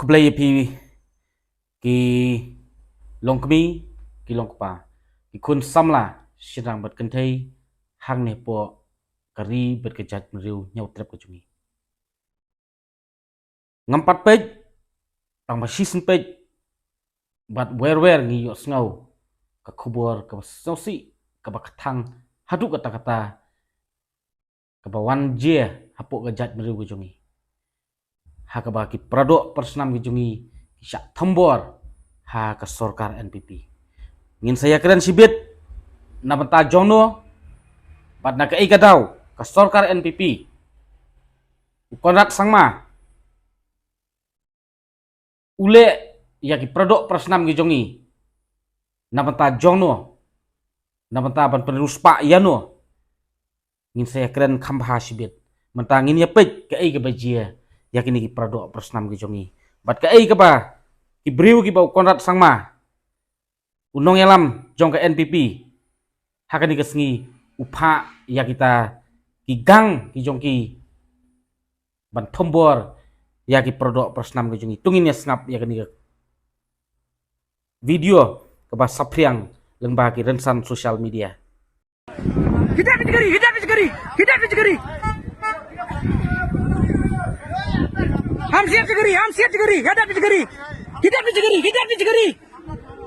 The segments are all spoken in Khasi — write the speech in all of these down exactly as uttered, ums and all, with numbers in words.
Khublei ïa phi ki longkmie, ki longkpa, ki khun samla shynrang bad kynthei hangne hapoh ka ri bad ka jaitbynriew Hynñiewtrep ka jong ngi. Ngam pat peit tang ba shisien peit bad wer wer ngi ïohsngew ka khubor kaba sngewsih, kaba kthang haduh katta katta, kaba wan jia hapoh ka jaitbynriew ka jong ngi, ha kaba ki paradoh parasnam ka jong ngi ki shah thombor ha ka sorkar N P P. Ngin sa ïakren shibit na bynta jongno bad na kaei ka daw ka sorkar N P P, u Conrad Sangma u leh ïa ki paradoh parasnam ki jong ngi na bynta jongno, na bynta ban pynriewspah ïano. Ngin sa ïakren kham bha shibit. Mynta ngin ïa peit kaei kaba jia ïa kine ki paradoh parasnam ki jong ngi bad kaei kaba ki briew kiba u Conrad Sangma, u nongïalam jong ka N P P, ha kane ka sngi u phah ïa kita ki gang ki jong ki ban thombor ïa ki paradoh parasnam ki jong ngi. To ngin ïa sngap ïa kane ka video kaba saphriang lyngba ki rynsan social media. Hidap ïa jingkari, hidap ïa jingkari, hidap ïa jingkari. Ham siat jingkari, ham siat jingkari, hidap ïa jingkari. Hidap ïa jingkari, hidap ïa jingkari.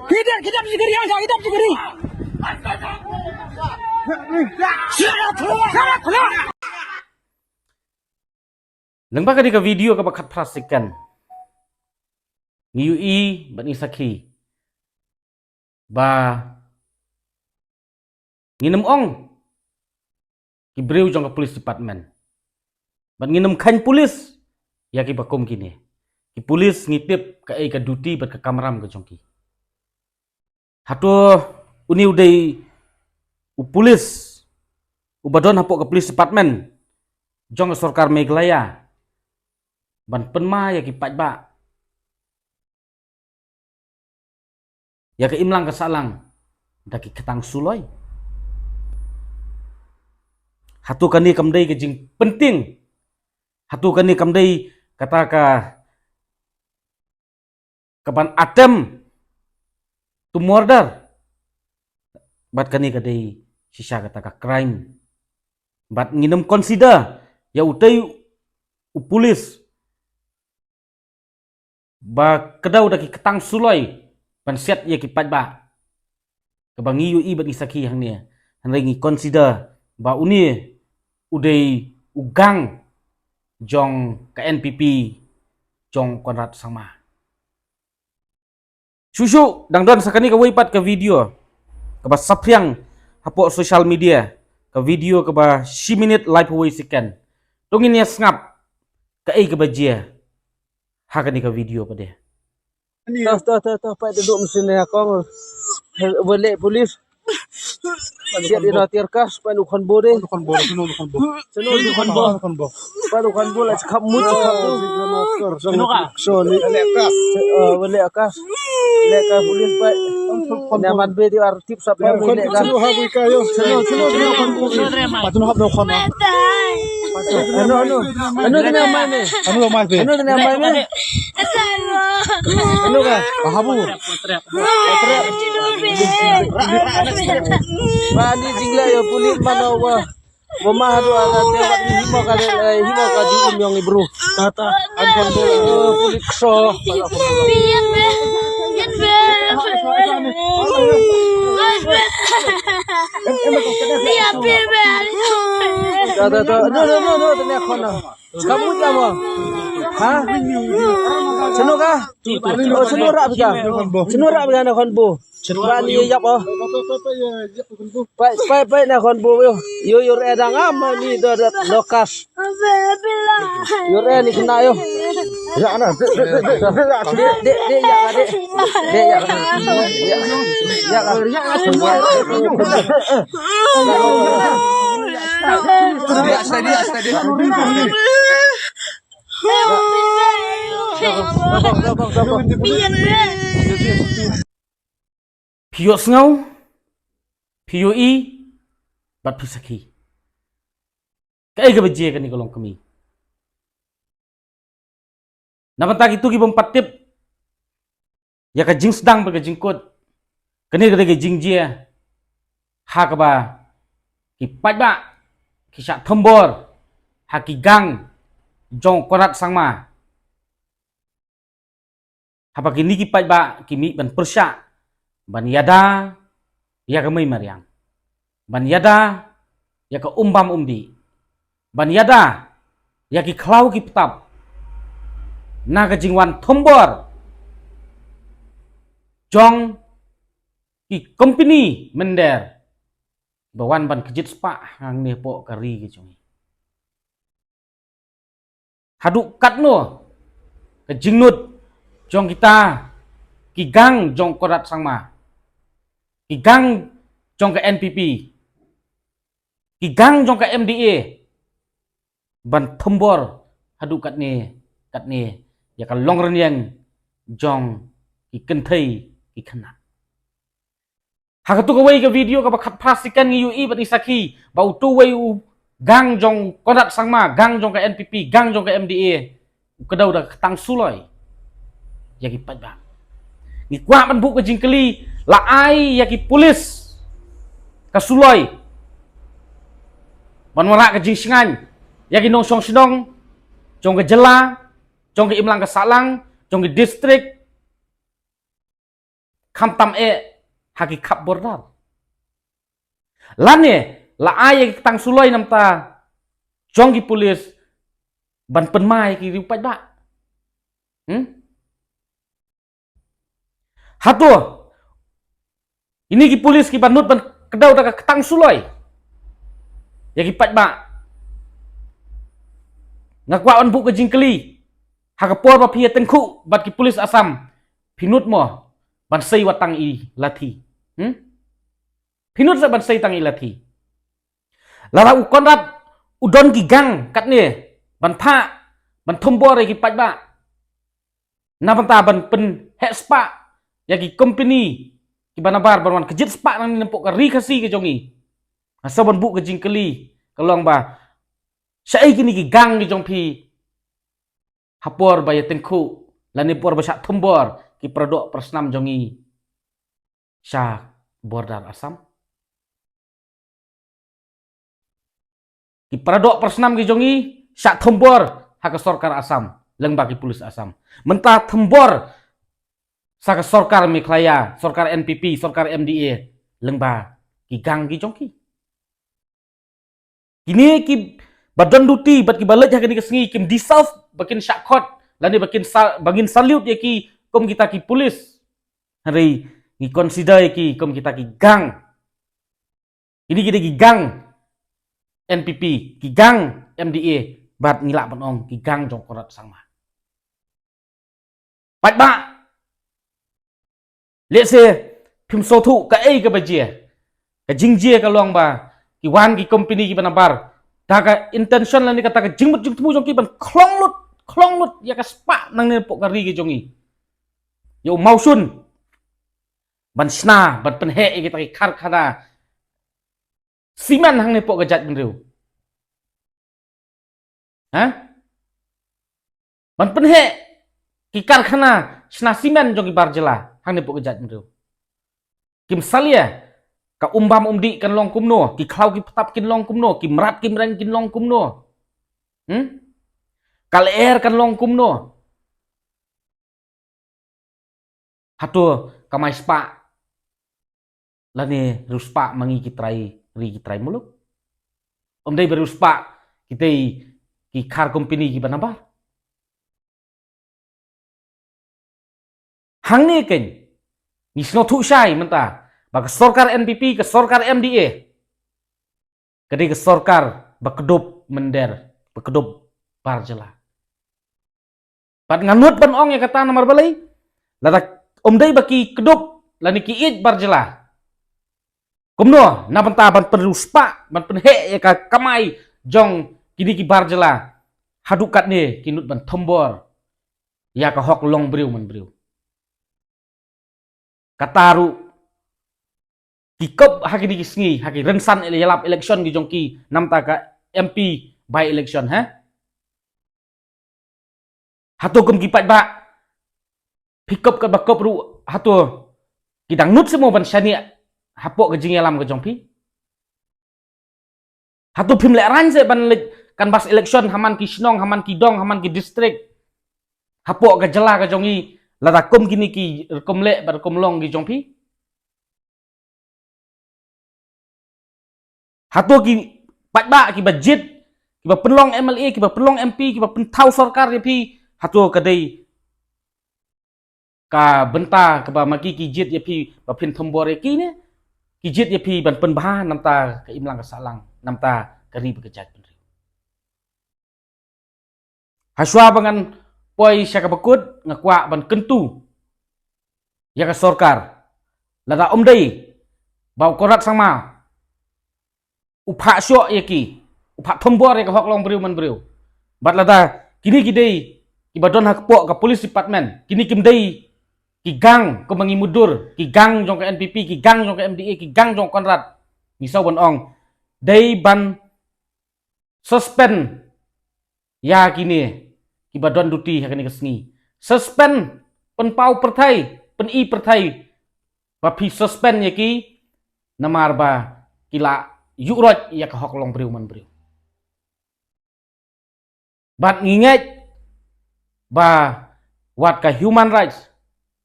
Hidap, hidap ïa jingkari, ham siat, hidap ïa jingkari. Siat, siat. Lyngba kane ka video kaba khatphra second, ngi ïohi bad ngi sakhi ba ngin ym ong ki briew jong ka police department bad ngin ym kheiñ police ïa kiba kum kine. Ki police ngi tip kaei ka duty bad ka kamram ka jong ki. Hato une u dei u police uba don hapoh ka police department jong ka sorkar Meghalaya ban pynma ïa ki paidbah, ïa ka imlang ka sahlang da ki ktang suloi? Hato kane kam dei ka jingpynting? Hato kane kam dei kata ka, ka ban attempt to murder? Bad kane ka dei shisha kata ka crime. Bad ngin ym consider ïa utei u police ba kdew da ki ktang suloi ban siat ïa ki paidbah, kaba ngi ïohi bad ngi sakhi hangne. Hynrei ngi consider ba une u dei u gang jong ka N P P jong Conrad Sangma. Shuh shuh dang don sa kane kawei pat ka video kaba saphriang hapoh social media, ka video kaba shi minit laiphew wei second. To ngin ïa sngap kaei kaba jia ha kane ka video pat de. Toh, toh, toh, toh, peit da duh mynsiem ïa kong. Ba leh police. Siat ïa na tiar kas, peit u khon bo de. Khon bo, khon bo, khon bo. Seno u khon bo? Khon bo. Peit u khon bo la khap mut, khap tu. Seno ka? So ni. Leh kas. Eh, ba leh kas. Leh kas police peit. Khon bo. Ïa man be di ar tip sap peit leh kas. Seno ha bui ka ïo. Seno, seno, seno khon bo. Peit u hap no khon. Ano, ano. Ano tene mai me? Ano mai be? Ano tene mai me? Ano ka? Habu. Ba ni jingleh ïa pulit mano wa. Mama hadu ala te wat ni himo ka de, eh, himo ka di um yong i bru. Tata, an kon bo. Oh, pulit kso. Tata, tata, no, no, no, no, tene khon na. Kamu jam ah. Ha? Seno ka? Oh, seno rap ka. Seno rap ka na khon bo. Ba ni yap ah. Pai, pai, pai na khon bo yo. Yo, yo re dang am ni do do lokas. Yo re ni kena yo. Ya na. De de de ya de. De ya. Ya. Ya. Phi ïohsngew, phi ïohi, bad phi sakhi. Kaei kaba jia kane ka longkmie. Na bynta kito ki bym pat tip ïa ka jingsdang bad ka jingkut, kane ka dei ka jingjia ha kaba ki paidbah ki shah thombor ha ki gang jong Conrad Sangma. Haba kine ki paidbah ki mih ban pyrshah ban ïada ïa ka mei mariang, ban ïada ïa ka um bam um dih, ban ïada ïa ki khlaw ki ptap na ka jingwan thombor jong ki kompeni mynder ba wan ban kjit spah hangne hapoh ka ri ka jong ngi. Haduh katno ka jingnud jong kita ki gang jong Conrad Sangma, ki gang jong ka N P P, ki gang jong ka M D A ban thombor haduh katne katne ïa ka longrynïeng jong ki kynthei ki khynnah. Ha katu kawei ka video kaba khatphra second ngi ïohi bad ngi sakhi ba utu uwei u gang jong Conrad Sangma, gang jong ka N P P, gang jong ka M D A, u kdew da ka ktang suloi ïa ki paidbah. Ngi kwah ban buh ka jingkylli, la ai ïa ki pulis ka suloi ban wanrah ka jingshngaiñ ïa ki nongshong shnong jong ka jylla, jong ka imlang ka sahlang, jong ka district, khamtam eh ha ki khap border. Lane la ai ïa ki ktang suloi namar jong ki pulis ban pynmai ïa ki riew paidbah. Hmm? Hato kine ki pulis kiba nud ban kdew da ka ktang suloi ïa ki paidbah? Nga kwah ban buh ka jingkylli, ha ka por ba phi ïa tyngkhuh bad ki pulis Assam, phi nud mo ban sei wat tang i lathi? Hmm? Phi nud sa ban sei tang i lathi? Lada u Conrad u don ki gang katne ban phah ban thombor ïa ki paidbah, na bynta ban pynheh spah ïa ki kompeni kiba nabar ban wan kjit spah nangne hapoh ka ri Khasi ka jong ngi, nga sngew ban buh ka jingkylli ka long ba shaei kine ki gang ki jong phi ha por ba ïa tyngkhuh lane por ba shah thombor ki paradoh parasnam jong ngi sha border Assam? Ki paradoh parasnam ki jong ngi shah thombor ha ka sorkar Assam lyngba ki pulis Assam. Mynta thombor sa ka sorkar Meghalaya, sorkar N P P, sorkar M D A, lyngba ki gang ki jong ki. Kine kiba don duty bad kiba leit ha kine ki sngi kim deserve ba kin shah khot lane ba kin sa-, ba ngin salute ïa ki kum kita ki pulis. Hynrei ngi consider ïa ki kum kita ki gang. Kine ki dei ki gang N P P, ki gang M D A, bad ngi lah ban ong ki gang jong Conrad Sangma. Paidbah, lehse phim sngewthuh kaei kaba jia. Ka jingjia ka long ba ki wan ki kompeni kiba nabar da ka intention lane kata ka jingmut jingthmu jong ki ban khlong lut, khlong lut ïa ka spah nangne hapoh ka ri ka jong ngi. Ïa u mawshun ban shna, ban pynheh ïa kita ki karkhana simen hangne hapoh ka jaitbynriew. Ha? Ban pynheh ki karkhana shna simen jong ki bar jylla hangne hapoh ka jaitbynriew. Kim salia ka um bam um dih kan long kumno, ki khlaw ki ptap kin long kumno, ki mrad ki mreng kin long kumno. Hmm? Ka lyer kan long kumno. Hato kamai spah lane riewspah ma ngi ki trai ri ki trai muluk? Ym dei ba riewspah ki dei ki khar kompeni kiba nabar. Hangne kein ngi sngewthuh shai mynta ba ka sorkar N P P, ka sorkar M D A, ka dei ka sorkar ba kdup mynder, ba kdup bar jylla. Bad nga nud ban ong ïa kata namar balei? Lada ym dei ba ki kdup lane ki ïeit bar jylla, kumno na bynta ban pynriewspah, ban pynheh ïa ka kamai jong kine ki bar jylla, haduh katne ki nud ban thombor ïa ka hok long briew man briew? Kata ruh ki kop ha kine ki sngi ha ki rynsan ele-, ïalap election ki jong ki namar ka M P by election, ha? Hato kum ki paidbah, phi kop ka ba kop ruh, hato ki dang nud seh mo ban shaniah hapoh ka jingïalam ka jong phi? Hato phim lehraiñ seh ban leit canvass election ha man ki shnong, ha man ki dong, ha man ki district, hapoh ka jylla ka jong i, lada kum kine ki rukom leh bad rukom long ki jong phi? Hato ki paidbah ki ba jied, ki ba pynlong M L A, ki ba pynlong M P, ki ba pynthaw sorkar ïa phi, hato ka dei ka bynta ka ba ma ki ki jied ïa phi ba phin thombor ïa ki ne ki jied ïa phi ban pynbha namta ka imlang ka sahlang, namta ka ri bad ka jaitbynriew? Hashwa ba ngan poi sha kaba kut, nga kwah ban kyntu ïa ka sorkar, lada ym dei ba u Conrad Sangma u phah shoh ïa ki, u phah thombor ïa ka hok long briew man briew, bad lada kine ki dei ki ba don hapoh ka police department, kine kim dei ki gang kum ba ngi mutdur, ki gang jong ka N P P, ki gang jong ka M D A, ki gang jong Conrad, ngi sngew ban ong, dei ban suspend ïa kine ki ba don duty ha kane ka sngi. Suspend, pynpaw pyrthei, pyni pyrthei ba phi suspend ïa ki, namar ba ki la ïuh roit ïa ka hok long briew man briew. Bad ngi ngeit ba wat ka human rights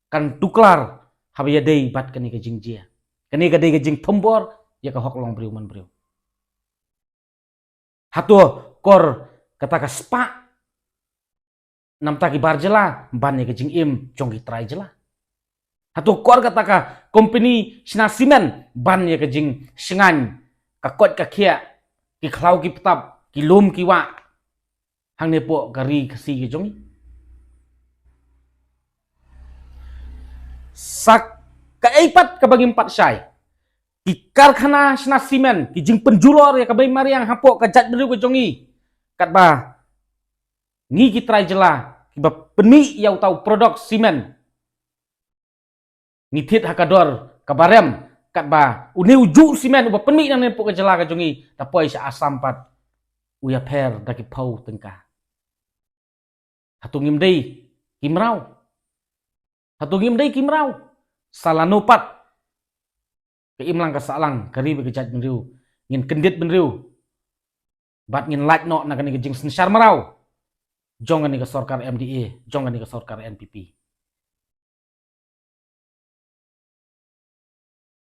kan tuklar haba ïadei bad kane ka jingjia. Kane ka dei ka jingthombor ïa ka hok long briew man briew. Hato kor kata ka spah namta ki bar jylla ban ïa ka jingim jong ki trai jylla? Hato kor kata ka company shna cement ban ïa ka jingshngaiñ ka koit ka khiah, ki khlaw ki btap, ki lum ki wah hangne hapoh ka ri Khasi ka jong i? Sa kaei pat kaba ngim pat shai? Ki karkhana shna cement, ki jingpynjulor ïa ka bei mariang hapoh ka jaitbynriew ka jong i, katba ngi ki trai jylla kiba pynmih ïa uta u product cement, ngi thied ha ka dor kaba rem, katba une u juh cement uba pynmih nangne hapoh ka jylla ka jong i, da poi sha Assam pat u ïapher da ki phew tyngka. Hato ngim dei ki mraw? Hato ngim dei ki mraw? Sa lano pat ka imlang ka sahlang, ka ri bad ka jaitbynriew, ngin kyndit bynriew bad ngin lait noh na kane ka jingsynshar mraw jong kane ka sorkar M D A, jong kane ka sorkar N P P?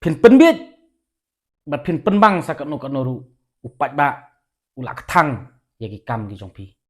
Phin pynbiej bad phin pynbang sa kano kano ruh, u paidbah u la kthang ïa ki kam ki jong phi.